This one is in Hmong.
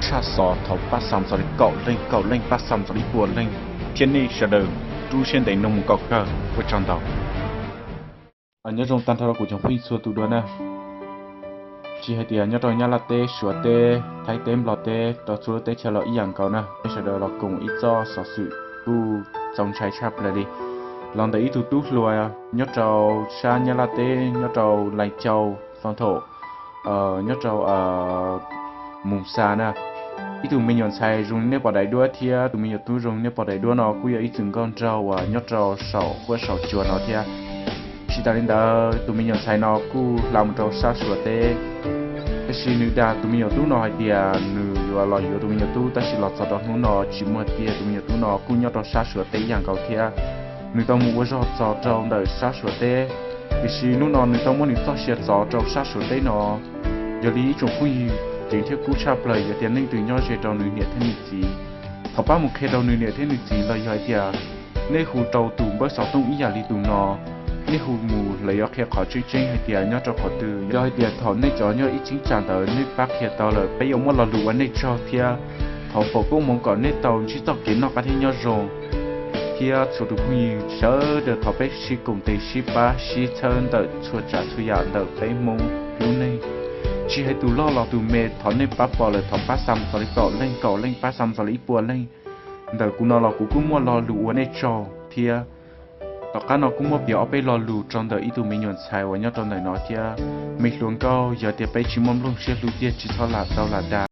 tshaj xov thov pab xa mus txog li kaum leej, kaum leej pab xa mus txog li ib puas leej, thiab nej sawv daws rub siab ntev no mus kom kawg, ua tsaug ntau. Nyob zoo tag nrho rau kuv cov phooj ywg txhua tus dua na. Tsis hais tias nyob rau Nyab Laj teb, Suav teb, Thaib teb, Nplog teb, rau txhua lub teb chaws los ib yam nkaus na, nej sawv daws los koom ib txoj xov xwm kuj txaus ntshai tshaj plaws li. Los ntawm ib tug tub hluas nyob rau sab Nyab Laj teb, nyob rau Lais Cau, Fos Thaum, nyob rau Mus Xa na. Ib tug me nyuam ntxhais zoo li nej pom daim duab thiab tus me nyuam tub zoo li nej pom daim duab no kuj yog ib txwm nkauj nraug uas nyob rau saum huab saum cua no thiab. Tsis tas li ntawd, tus me nyuam ntxhais no kuj hla mus rau sab Suav teb, tiam sis nws dag tus me nyuam tub no hais tias nws yuav los yuav tus me nyuam tub, tab sis los txog rau hnub no tsis muaj tiag. Tus me nyuam tub no kuj nyob rau sab Suav teb ib yam nkaus thiab. Nws tau mus ua zog txog rau ntawm sab Suav teb, tiam sis hnub no nws tau muab nws txoj sia txov rau sab Suav teb no. Yog li ib tsoom phooj ywg, ceev thiab kub tshaj plaws, yog tias leej twg nyob ze rau nws niam thiab nws txiv, thov pab mus qhia rau nws niam thiab nws txiv, los yog hais tias nej hu rau tus npawb xov tooj ib yam li tus no, nej hu mus lawv yuav qhia qhov tseeb tseeb hais tias nyob rau qhov twg. Yog hais tias thaum nej cov nyob ib cheeb tsam ntawd nej pab qhia tau lawm, peb yuav muab lo lus ua nej tsaug thiab thov foom koob hmoov kom nej tau ntsib txoj kev noj qab thiab nyob zoo, thiab txhua tus phooj ywg sawv daws thov peb sib koom tes sib pab sib txhawb ntawm txhua tsav txhua yam ntawm peb Hmoob lub neej. Tsis hais tus loj los tus me, thov nej pab pom lawm thov pab xa mus txog li kaum leej, kaum leej pab xa mus txog li ib puas leej. Ntawm kuv no los kuv kuj muaj lo lus ua nej tsaug thiab. Tom qab no kuj muab piav ob peb lo lus rau ntawm ib tug me nyuam ntxhais uas nyob rau ntawm no thiab. Me hluas nkauj, yog tias peb tsis muaj nplooj siab hlub tiag tsis txhob lam tau lam dag.